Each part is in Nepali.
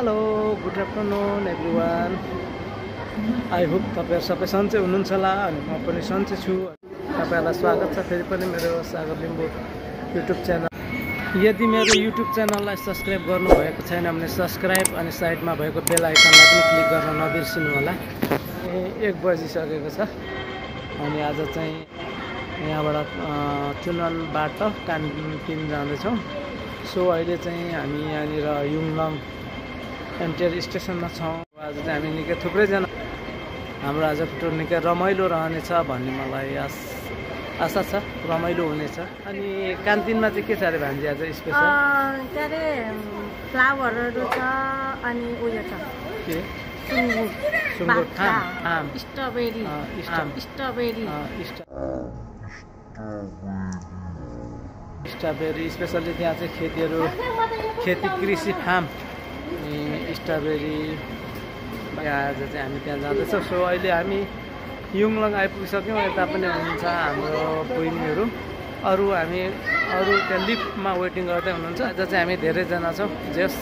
Hello good afternoon everyone. I hope तपाईहरु सबै सन्चै हुनुहुन्छ होला अनि म पनि सन्चै छु। तपाईहरुलाई स्वागत छ फेरि पनि मेरो सागर लिम्बू युट्युब च्यानल। यदि मेरो युट्युब च्यानललाई सब्स्क्राइब गर्नुभएको छैन भने सब्स्क्राइब अनि साइडमा भएको बेल आइकनलाई पनि क्लिक गर्न नबिर्सिनु होला। 1 बजिसकेको छ अनि आज चाहिँ यहाँबाट चुननबाट कान्तिन जाँदैछौँ। सो अहिले चाहिँ हामी यहाँनिर युङलङ एमटिआर स्टेसनमा छौँ। आज चाहिँ हामी निकै थुप्रैजना हाम्रो आजको टुर निकै रमाइलो रहनेछ भन्ने मलाई आशा छ, रमाइलो हुनेछ। अनि कान्तिनमा चाहिँ के छ अरे भान्जी आज स्पेसल? के अरे फ्लावरहरू छ अनि उयो छ के सुँगुर आम स्ट्रबेरी स्ट्रबेरी स्पेसली त्यहाँ चाहिँ खेती कृषि फार्म स्ट्रबेरी आज चाहिँ हामी त्यहाँ जाँदैछौँ। सो अहिले हामी युङलङ आइपुगिसक्यौँ। यता पनि हुनुहुन्छ हाम्रो बहिनीहरू, अरू त्यहाँ लिफ्टमा वेटिङ गर्दै हुनुहुन्छ। आज चाहिँ हामी धेरैजना छौँ। Just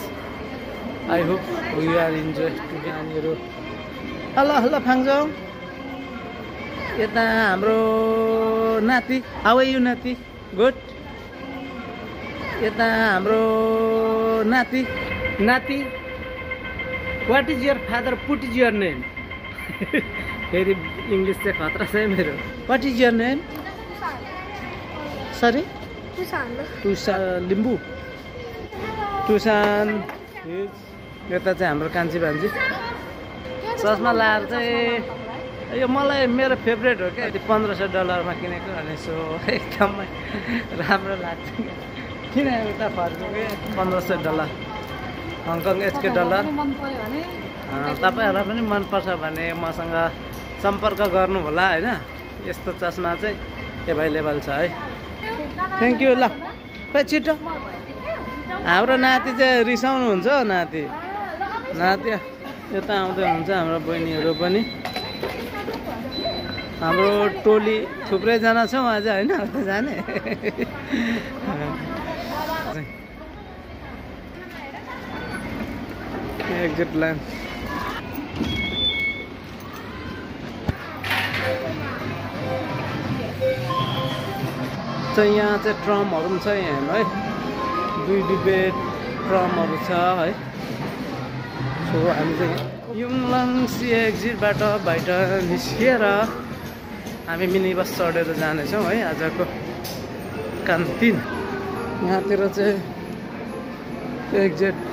I hope we are enjoy to नानीहरू। हेलो हेलो फाङ्जोङ, यता हाम्रो नाति, हाउ आर यु नाति? गुड। यता हाम्रो नाति वाट इज योर फादर पुट इज योर नेम? फेरि इङ्ग्लिस चाहिँ खतरा छ है मेरो। What is your name? Sorry Tusan Limbu Tusan. यता चाहिँ हाम्रो कान्छी भान्जी चस्मा लाएर चाहिँ यो मलाई मेरो फेभरेट हो क्या। $1500 किनेको अनि सो एकदमै राम्रो लाग्छ। किन उता फर्को कि $1500 हङकङ एचके डलर। तपाईँहरूलाई पनि मनपर्छ भने मसँग सम्पर्क गर्नु होला होइन। यस्तो चस्मा चाहिँ एभाइलेबल छ है। Thank you. ल खै छिटो, हाम्रो नाति चाहिँ रिसाउनुहुन्छ। नाति यता आउँदै हुनुहुन्छ। हाम्रो बहिनीहरू पनि, हाम्रो टोली थुप्रैजना छौँ आज होइन उता जाने। एक्जिट लाइन चाहिँ यहाँ चाहिँ ट्रमहरू पनि छ यहाँ है। 2 डिब्बे ट्रमहरू छ है। सो हामी चाहिँ युङलङ सी एक्जिटबाट बाहिर निस्किएर हामी मिनी बस चढेर जानेछौँ है आजको कान्तिन। यहाँतिर चाहिँ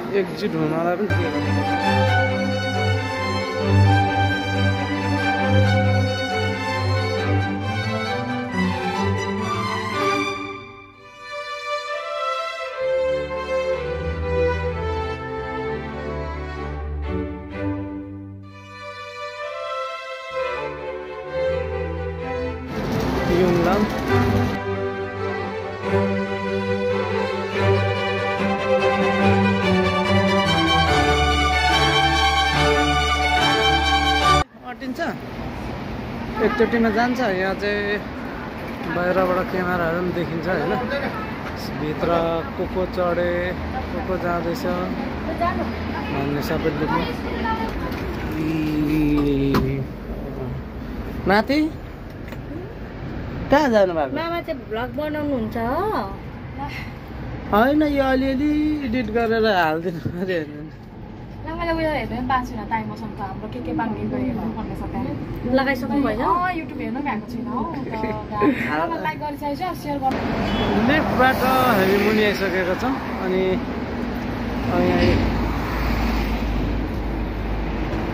एक्जिट हुनलाई पनि के गर्नु। युङलङ अटिन्छ, एकचोटिमा जान्छ। यहाँ चाहिँ बाहिरबाट क्यामेराहरू पनि देखिन्छ होइन। भित्र को चढे को जाँदैछ भन्ने सबै देख्नु। नाति कहाँ जानु भएको? मामा चाहिँ भ्लग बनाउनुहुन्छ होइन, यो अलिअलि एडिट गरेर हालिदिनु अरे। मैले उयो हेर्दै पाएको छैन टाइमसम्म हाम्रो के बाङ्गी गएको भन्ने छ त्यहाँ लगाइसक्नु भएछ। युट्युब हेर्नु भएको छैन हो। लाइक गरिसकेको छु, सेयर गर्नु। लिफ्टबाट हामी मुनि आइसकेका छौँ अनि यहाँ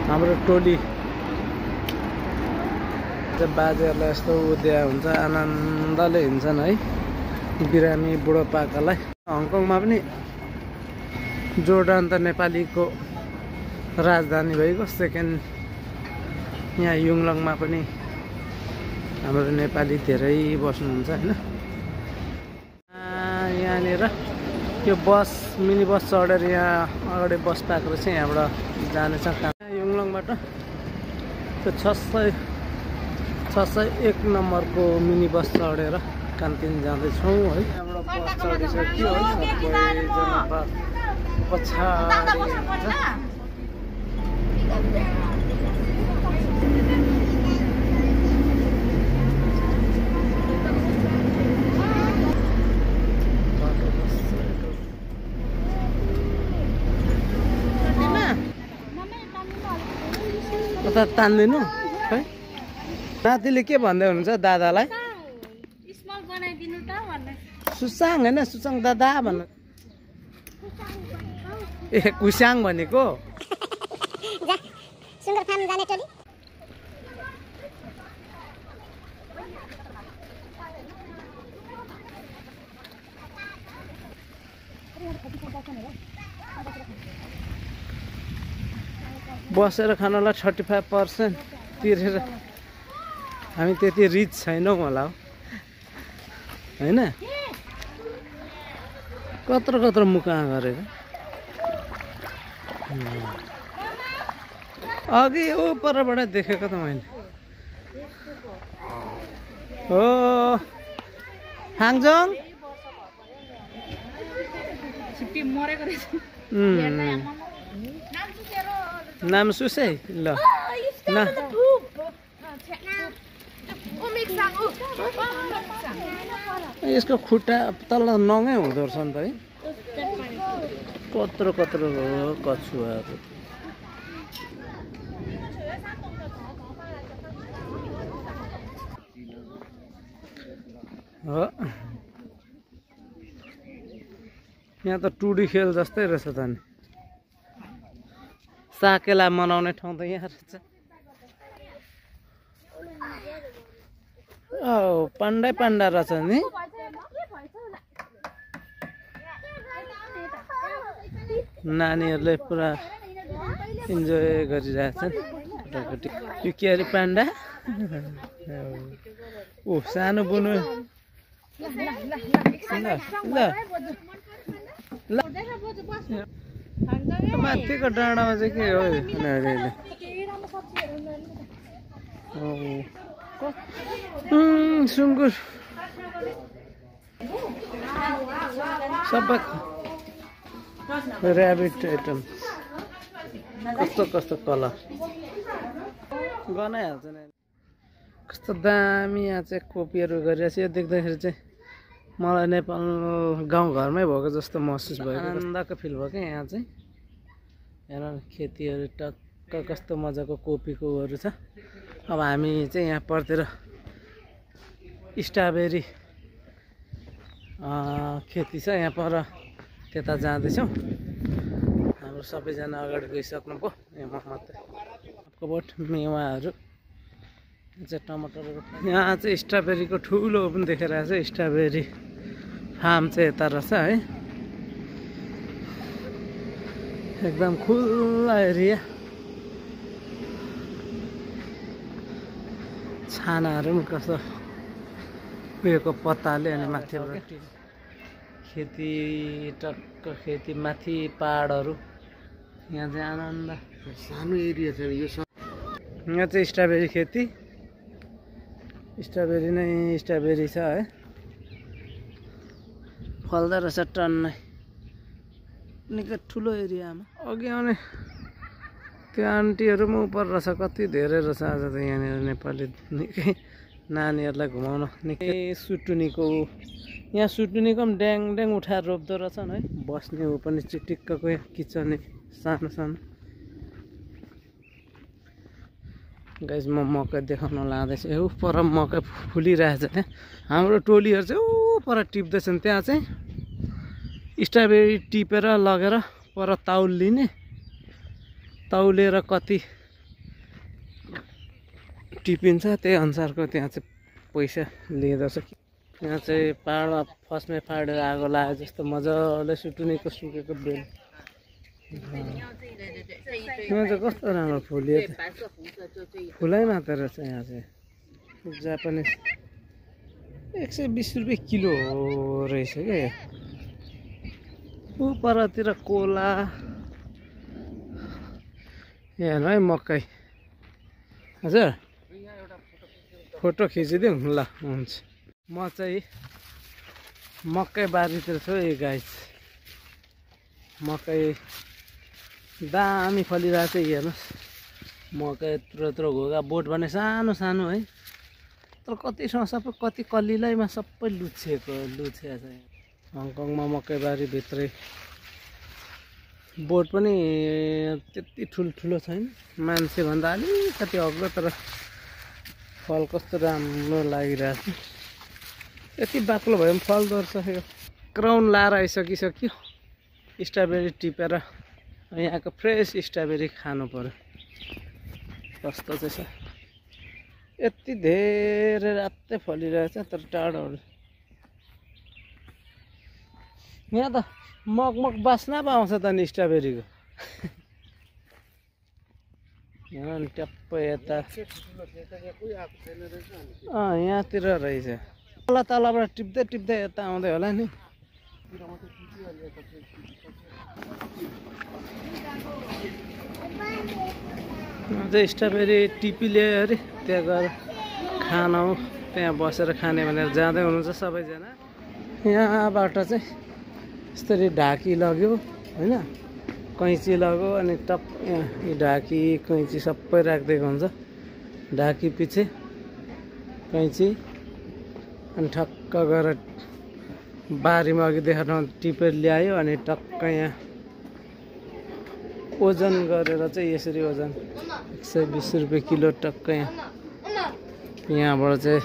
हाम्रो टोली बाजेहरूलाई यस्तो उद्या हुन्छ, आनन्दले हिँड्छन् है बिरामी बुढोपाकालाई। हङकङमा पनि जोर्डान त नेपालीको राजधानी भइगयो। सेकेन्ड यहाँ युङलङमा पनि हाम्रो नेपाली धेरै बस्नुहुन्छ होइन। यहाँनिर यो बस मिनी बस चढेर यहाँ अगाडि बस पाएको रहेछ। यहाँबाट जानेछ युङलङबाट त्यो 601 नम्बरको मिनी बस चढेर कान्तिन जाँदैछौँ है। यहाँबाट बस चढिसक्यो है। सबैजना पछाडि उता तान्दिनु खै नातिले के भन्दै हुनुहुन्छ दादालाई स्मल बनाइदिनु त भन्ने सुसाङ होइन सुसाङ दादा भन्नु ए कुसाङ भनेको सुँगुर फार्म जाने टोली बसेर खानलाई 35% तिरेर हामी त्यति रिच छैनौँ होला होइन कत्रो कत्रो मुका गरेर अघि ऊ परबाट देखेको त मैले हो हाङजङ नाम सुसै ल न यसको खुट्टा तल नङै हुँदो रहेछ नि त है कत्रो कत्रो कछुवाहरू हो यहाँ त टुडी खेल जस्तै रहेछ त नि साकेला मनाउने ठाउँ त यहाँ रहेछ पाण्डै पाण्डा रहेछ नि नानीहरूले पुरा इन्जोय गरिरहेछन् केटाकेटी यो के अरे पाण्डा ओ सानो बुनु ल माथिको डाँडामा चाहिँ के हो सुँगुर सबै ऱ्याबिट आइटम कस्तो कस्तो कलर गनाइहाल्छ नि कस्तो दामी यहाँ चाहिँ कोपीहरू गरिरहेछ यो देख्दाखेरि चाहिँ मलाई नेपाल गाउँघरमै भएको जस्तो महसुस भयो आनन्दको फिल भयो क्या यहाँ चाहिँ हेर खेतीहरू टक्क कस्तो मजाको कोपीकोहरू छ अब हामी चाहिँ यहाँ परतिर स्ट्रबेरी खेती छ यहाँ पर त्यता जाँदैछौँ हाम्रो सबैजना अगाडि गइसक्नु पो यहाँ मात्रै कबोट मेवाहरू चाहिँ टमाटरहरू यहाँ चाहिँ स्ट्रबेरीको ठुलो पनि देखिरहेको छ स्ट्रबेरी फार्म चाहिँ यता रहेछ है एकदम खुल्ला एरिया छानाहरू पनि कस्तो उयोको पत्ताले अनि माथिबाट खेती टक्क खेती माथि पहाडहरू यहाँ चाहिँ आनन्द सानो एरिया छ यो यहाँ चाहिँ स्ट्रबेरी खेती स्ट्रबेरी नै स्ट्रबेरी छ है फल्दो रहेछ टन्नै निकै ठुलो एरियामा अघि आउने त्यो आन्टीहरू पनि उपर रहेछ कति धेरै रहेछ आज त यहाँनिर नेपाली निकै नानीहरूलाई घुमाउन निकै सुटुनीको यहाँ सुटुनीको पनि ड्याङ ड्याङ उठाएर रोप्दो रहेछन् है बस्ने हो पनि चिटिक्कको किचन सानो सानो गाइस म मकै देखाउन लाँदैछु ऊ पर मकै फुलिरहेछ त्यहाँ हाम्रो टोलीहरू चाहिँ ऊ पर टिप्दैछन् त्यहाँ चाहिँ स्ट्रबेरी टिपेर लगेर पर तौल लिने तौलेर कति टिपिन्छ त्यही अनुसारको त्यहाँ चाहिँ पैसा लिँदछ यहाँ चाहिँ पाहाडमा फस्टमै फाडेर आगो लाग्यो जस्तो मजाले सुटुनीको सुकेको बेल यहाँ चाहिँ कस्तो राम्रो फुल्यो फुलै मात्र रहेछ यहाँ चाहिँ जापानिज 120 रुपियाँ किलो रहेछ क्या ऊ परतिर कोला हेर्नु है मकै हजुर फोटो खिचिदिउँ ल हुन्छ म चाहिँ मकै बारीतिर छु है गाइस मकै दामी फलिरहेको छ हेर्नुहोस् मकै यत्रो यत्रो घोगा बोट भने सानो सानो है तर कतिसँग सबै कति कलिलैमा सबै लुछेको छ हङकङमा मकैबारी भित्रै बोट पनि त्यति ठुल्ठुलो छैन मान्छेभन्दा अलिकति अग्लो तर फल कस्तो राम्रो लागिरहेको छ यति बाक्लो भयो पनि फल्दो रहेछ यो क्राउन लाएर आइसकिसक्यो स्ट्रबेरी टिपेर यहाँको फ्रेस स्ट्रबेरी खानु पर्यो कस्तो चाहिँ छ यति धेरै रातै फलिरहेछ तर टाढो यहाँ त मगमग बास्ना पो आउँछ त नि स्ट्रबेरीको यहाँ नि ट्याप्प यता यहाँतिर रहेछ तल तलबाट टिप्दै टिप्दै यता आउँदै होला नि अझै स्ट्रबेरी टिपी ल्यायो अरे त्यहाँ गएर खाना हो त्यहाँ बसेर खाने भनेर जाँदै हुनुहुन्छ सबैजना यहाँबाट चाहिँ यसरी ढाकी लग्यो होइन कैँची लग्यो अनि टप यहाँ ढाकी कैँची सबै राखिदिएको हुन्छ ढाकी पछि कैँची अनि ठक्क गएर बारीमा अघि देखाउन टिपेर ल्यायो अनि टक्क यहाँ ओजन गरेर चाहिँ यसरी ओजन 120 रुपियाँ किलो टक्क यहाँबाट चाहिँ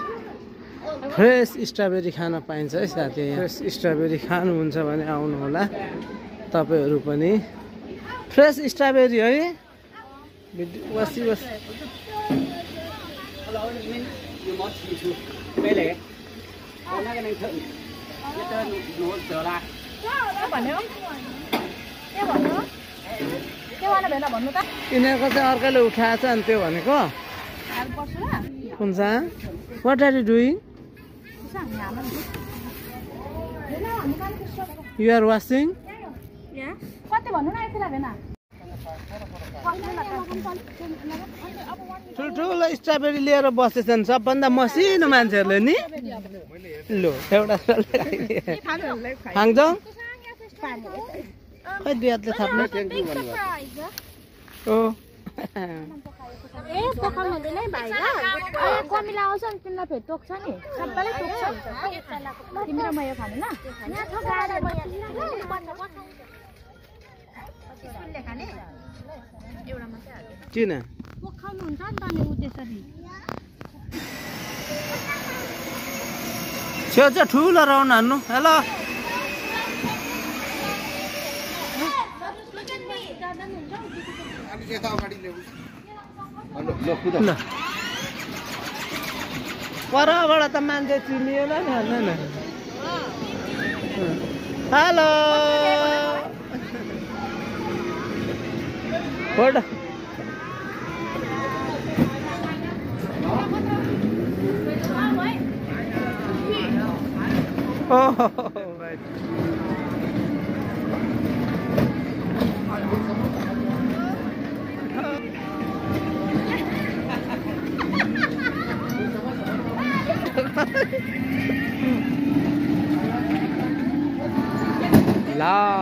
फ्रेस स्ट्रबेरी खान पाइन्छ है साथी फ्रेस स्ट्रबेरी खानुहुन्छ भने आउनु होला तपाईहरू पनि फ्रेस स्ट्रबेरी है बसी बस यिनीहरूको चाहिँ अर्काले उठाएछ अनि त्यो भनेको हुन्छ what are you doing you are washing ठुल्ठुलो स्ट्रबेरी लिएर बसेछन् सबभन्दा मसिनो मान्छेहरूले नि लो एउटा खान्छौ खै दुई हातले थाप्नु ओ कमिला आउँछ नि तिमीलाई फेरि तोक्छ नि सबैलाई तोक्छ तिमी र म यो खानु किन खानुहुन्छ नि त अनि उ त्यसरी छेउ चाहिँ ठुलो राउन्ड हान्नु हेलो परबाट त मान्छे चिनिएन नि हाल्दैन हेलो फोटो राइट ला